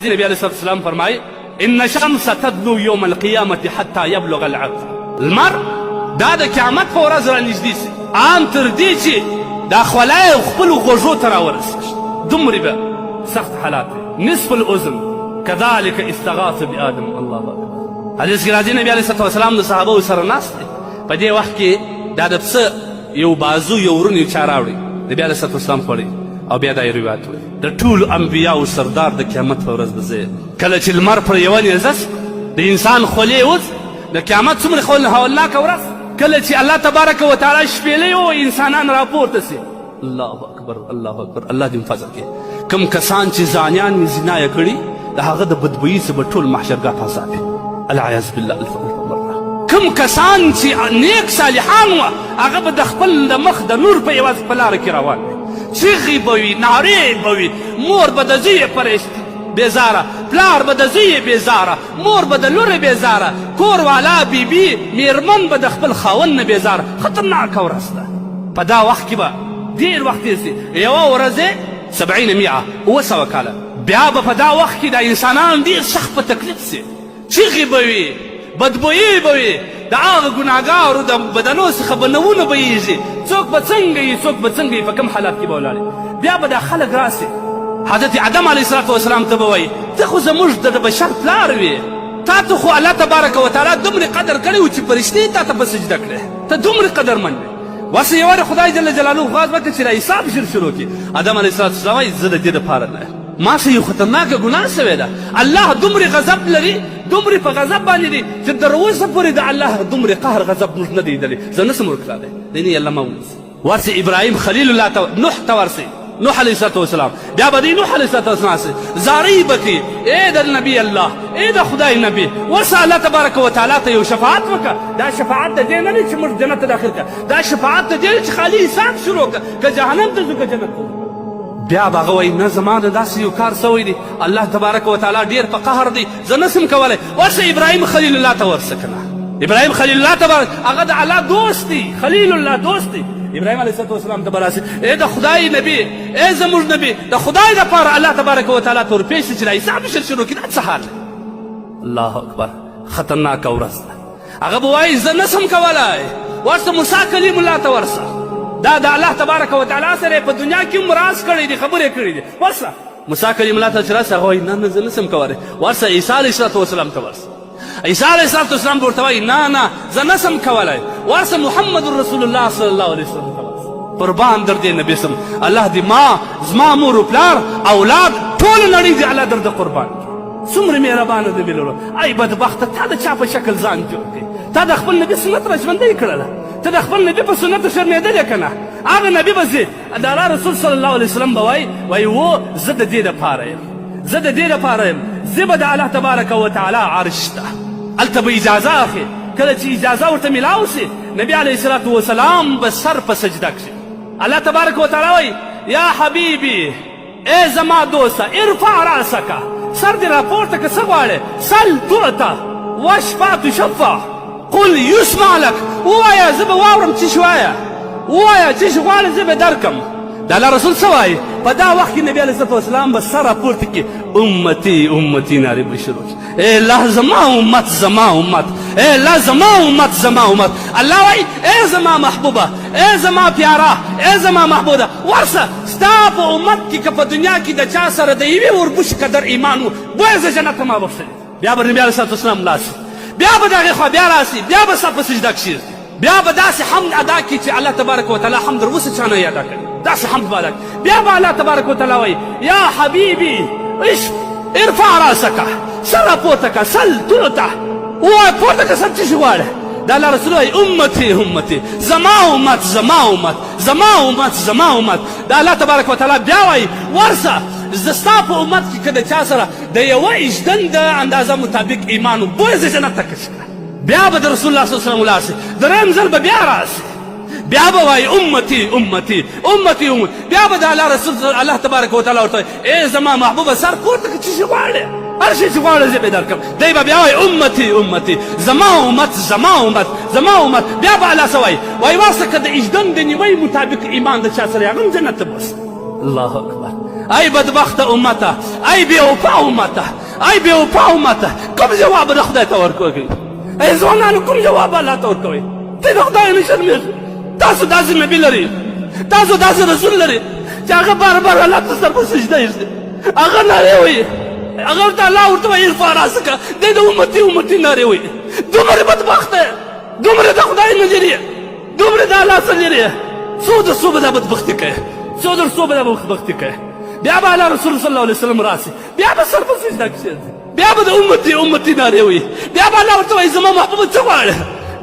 نبی علیه الصلاة والسلام فرمایي ان الشمس تدنو یوم القیامة حتی یبلغ العبد لمر دا د قیامت په ورځ رانږدې سي ان تر دې چې دا خوله یې خپلو غوږو ته راورسېږي، دومرې به سخت حالات وي. نصف الاذن کذلک استغاث بآدم. الله اکبر. حدیث کې راځي نبی علیه الصلاة والسلام د صحابه سره ناست دی، په دې وخت کې دا د پسه یو بازو یو ورون یو چا راوړی، نبی علیه الصلاة والسلام خوړی او بیا دا یې روایت وایي. د ټولو انبیاو سردار د قیامت په ورځ به زه یم. کله چې لمر پر یوه نیزه سي، د انسان خولې وځي، د قیامت څومره هولناکه ورځ، کله چې الله تبارک وتعالی شپېلۍ ووایي، انسانان راپورته سي. الله اکبر، الله اکبر، الله دې فضل کړي. کوم کسان چې زانیان وي، زنا یې کړي، د هغه د بدبویي څخه به ټول محشرګاه په عذاب وي، العیاذ بالله الف الف مره. کوم کسان چې نیک صالحان وه، هغه به د خپل د مخ د نور په عوض په لاره کې روان وي، چیغې به وي، نارې به وي، مور به د زوی پرېشته بېزاره، پلار به د زوی بېزاره، مور به د لورې بېزاره، کور والا بیبي میرمن به د خپل خاوند نه بېزاره. خطرناکه ورځ ده. په دا وخت کې به ډېر وخت تېر سي، یوه ورځ یې سبعین میعه 700 کاله، بیا به په دا وخت کې دا انسانان ډېر سخت په تکلیف سي، چیغې به وي، بدبویي به وي، د هغه ګناهګارو د بدنو څخه به نوونه بهیږي، څوک به څنګه وي، څوک به څنګه وي، په کوم حالت کې به ولاړ وي. بیا به دا خلک راسي حضرت آدم علیه الصلاة والسلام ته به وایي ته خو زموږ د بشر پلار وې، تا ته خو الله تبارک وتعالی دومره قدر کړی و چې فرشتې تا ته په سجده کړې، ته دومره قدرمن وې، وسه یو وارې خدای جل جلاله غواز وکړه چې دا حساب ژر شروع کړي. آدم علیه الصلاة والسلام وایي زه د دې دپاره نه یم، ما سره یو خطرناکه ګناه شوې ده، الله دومره غضب لري، دومره په غضب باندې دی چې تر اوسه پورې د الله دومره قهر غضب موږ نه دی لیدلی، زه نشم ورتللی، دی نه الله ما ونیسي. ورسي ابراهیم خلیل الله ته، نوح ته ورسي، نوح علیه الصلاة والسلام، بیا به دی نوح علیه الصلاة والسلام سي زارۍ به کوي، ای د نبي الله، ای د خدای نبي، ورسه الله تبارک وتعالی ته یو شفاعت وکړه. دا شفاعت د دې نه دی چې موږ جنت ته داخل کړه، دا شفاعت د دې چې خالي حساب شروع کړه، که جهنم ته ځو که جنت ته ځو. بیا به هغه وایي نه زما نه داسې یو کار سوی دی، الله تبارک وتعالی ډېر په قهر دی، زه نسم کولی. ورسه ابراهیم خلیل الله ته ورسه که نه، ابراهیم خلیل الله ته به هغه د الله دوست دی، خلیل الله دوست دی، ابراهیم علیه السلام ته به راسي، ای د خدای نبي، ای زموږ نبي، د خدای دپاره الله تبارک وتعالی ته ورپېښ شي چې دا حساب شر شروع کړي، دا څه حال دی؟ الله اکبر، خطرناکه ورځ ده. هغه به وایي زه نسم کولی، ورسه موسی کلیم الله ته ورسه، دا د الله تبارک وتعالی سره په دنیا کې هم راز کړی دی، خبرې کړې دي، ورسه موسی کلیم الله ته چې راسه، هغه وایي نه نه زه نسم کولی، ورسه عیسی علیه الصلاة والسلام ته ورسه، عیسی علیه الصلاة والسلام به ورته وایي نه نه زه نسم کولی، ورسه محمد رسول الله صلی الله علیه وسلم ته ورسه، قربان در دې نبی سم، الله دې ما، زما مور و پلار، اولاد، ټوله نړۍ دې الله در د قربان کړي. څومره مهربانه نبی لرو. ای بدبخته، تا د چا په شکل ځان جوړ کړی؟ تا د خپل نبي سنت را ژوندی کړله، ته د خپل نبي په سنت شرمېدلې که نه؟ هغه نبي به ځي، د الله رسول صلی الله علیه وسلم به وایي، وایي و زه د دې دپاره یم، زه د دې دپاره یم، زه به د الله تبارک وتعالی عرش ته، هلته به اجازه اخلي، کله چې اجازه ورته میلاو سي، نبي علیه الصلاة وسلام به سر په سجده کښي، الله تبارک وتعالی وایي یا حبیبي، ای زما دوسته، ارفع راسک، سر دې راپورته که، څه غواړې؟ سل تعطه واشفع تشفع قل یسمع لک، ووایه زه به واورم څه شي، وایه ووایه څه شي غواړې زه به درکم. د الله رسول څه وایي؟ په دا وخت کې نبی علیه الصلاة والسلام به سر راپورته کړي، امتي امتي نارې به شروع کړي، ای الله زما امت، زما امت، ای الله زما امت، زما امت. الله وایي ای زما محبوبه، ای زما پیاره، ای زما محبوبه، ورسه ستا په امت کې که په دنیا کې د چا سره د یوې اوربوشې قدر ایمان و، بویه زه جنت ته ما بخښلی. بیا به نبي علیه الصلات والسلام لاړ شي، بیا به د هغې خوا بیا راسي، بیا به سر په سجده کښېږدي، بیا به داسې حمد ادا کړي چې الله تبارک وتعالی حمد تر اوسه چا نه یې ادا کړی، داسې حمد به ادا کړي. بیا به الله تبارک وتعالی وایي یا حبیبي اش ارفع راسک، سر راپورته کړه، سل تعطه، ووایه پورته کړه سر، څه شي غواړې؟ د الله رسول وایي امتي امتي، زما امت، زما امت، زما امت، زما امت. د الله تبارک وتعالی بیا وایي ورسه زه ستا په امت کې که د چا سره د یوه اژدن د اندازه مطابق ایمان و، بویه زه جنت ته کش کړه. بیا به د رسول الله صلی الله علیه وسلم ولاړ سي، دریم ځل به بیا راسي، بیا به وایي امتي امتي امتي امتي. بیا به د الله رسول الله تبارک وتعالی ورته وایي ای زما محبوبه سر پورته کړه، څه شي غواړې؟ هر شي چې غواړې زه به درکړم. دی به بیا وایي امتي امتي، زما امت، زما امت، زما امت. بیا به الله څه وایي؟ وایي ورسه که د اژدن د نیمۍ مطابق ایمان د چا سره هغه هم جنت ته بوسه. الله اکبر. ای بدبخته امته، ای بې وفا امته، ای بې وفا امته، کوم جواب به د خدای ته ورکوي؟ ای ځوانانو، کوم جواب الله ته ورکوي؟ ته د خدای نه شرمېږي. تاسو داسې نبي لرئ، تاسو داسې رسول لرئ چې هغه بار بار الله ته سر په سجده ایږدي، هغه نارې وایي، هغه ورته الله ورته وایي ارفع راسکه، دی د امتي امتي نارې وایي. دومره بدبخته، دومره د خدای نه لرې، دومره د الله څخه لرې، څو د څو به دا بدبختي کوې، څو در څو به دا بدبختي کوې. بیا به الله رسول صلی الله علیه وسلم راسي، بیا به سر په سجده کښېږدي، بیا به د امتي امتي نارې وایي، بیا به الله ورته وایي زما محبوبه څه غواړې؟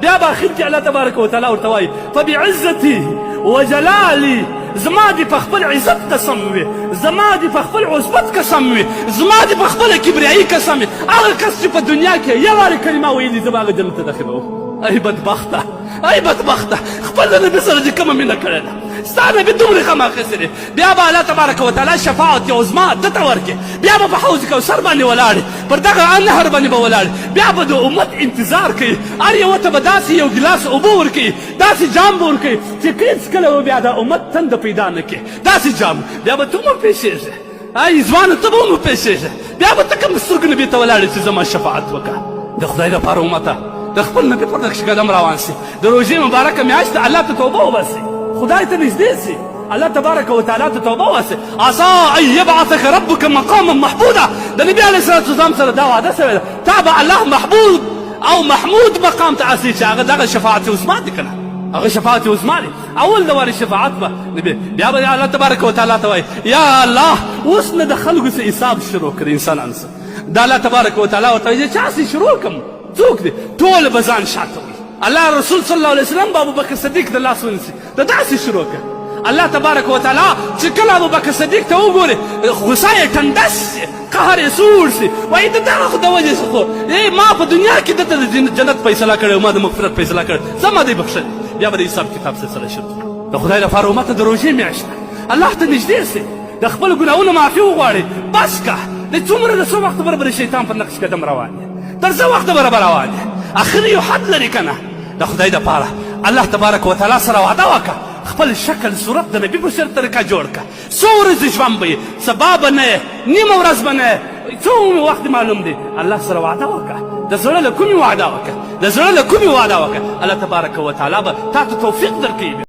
بیا به اخر کې الله تبارک وتعالی ورته وایي فبعزتي وجلالي، زما دې په خپل عزت قسم وي، زما دې په خپل عظمت قسم وي، زما دې په خپله کبریایي قسم وي، هغه کس چې په دنیا کې یو وارې کلمه ویلي زه به هغه جنت ته داخلوم. ای بدبخته، ای بدبخته، خپل له نبي سره دې کومه مینه کړې ده؟ ستا نبي دومره غم اخیستی دی. بیا به الله تبارک وتعالی شفاعت عظما ده ته ورکړي، بیا به په حوض کوثر باندې ولاړ، پر دغه نهر باندې به ولاړ، بیا به د امت انتظار کوي، هر یوه ته به داسې یو ګیلاس اوبه ورکوي، داسې جام به ورکوي چې هېڅکله به بیا د امت تنده پیدا نه کړي، داسې جام. بیا به ته هم ورپېښېږې، ای ځوانه ته به هم ورپېښېږې، بیا به ته کوم سترګو نبي ته ولاړ چې زما شفاعت وکړه. د خدای لپاره امته د خپل نبي پر نقش قدم روان سي، د روژې مبارکه میاشت الله ته توبه وباسي، خدای ته نږدې سي، الله تبارک وتعالی ته توبه وباسي. عسى ان يبعثك ربك مقاما محمودا، د نبي علیه الصلاه والسلام سره دا وعده سوې ده، تا به الله محبوب او محمود مقام ته اسی چې هغه دغه شفاعت عظما دی کنه، هغه شفاعت عظما دی، اول د وارې شفاعت به نبي. بیا به الله تبارک وتعالی ته وایي یا الله اوس نه د خلکو څه حساب شروع کړي انسانانو څه. دا الله تبارک وتعالی ورته وایي چا څه شروع کړم، څوک دی؟ ټول به ځان شاته وي. الله رسول صلی الله علیه وسلم به ابوبکر صدیق د لاس ونیسي، د داسې شروع کړه. الله تبارک وتعالی چې کله ابوبکر صدیق ته وګوري غوسه یې ټنډه شي، قهر یې سوړ شي، وایي د دغه خو د وجې څخه خو ما په دنیا کې ده ته د جنت فیصله کړې، ما د مغفرت فیصله کړې، زما دی بخښلی. بیا به د حساب کتاب سلسله شروع. د خدای لپاره امته د روژې میاشت ده، الله ته نږدې شئ، د خپلو ګناهونو معافي وغواړئ، بس که د څومره د څو وخته به د شیطان پر نقش قدم روان یې، تر څه وخته به روان یې؟ اخر یو حد لري که نه؟ د خدای دپاره الله تبارک وتعالی سره وعده وکړه، خپل شکل صورت د نبي په څېر طریقه جوړ کړه، څو ورځې ژوند به یې، سبا به نه یې، نیمه ورځ به نه یې، څو وخت معلوم دی. الله سره وعده وکړه، د زړه له کومې وعده وکړه، د زړه له کومې وعده وکړه، الله تبارک وتعالی به تا ته توفیق درکوي.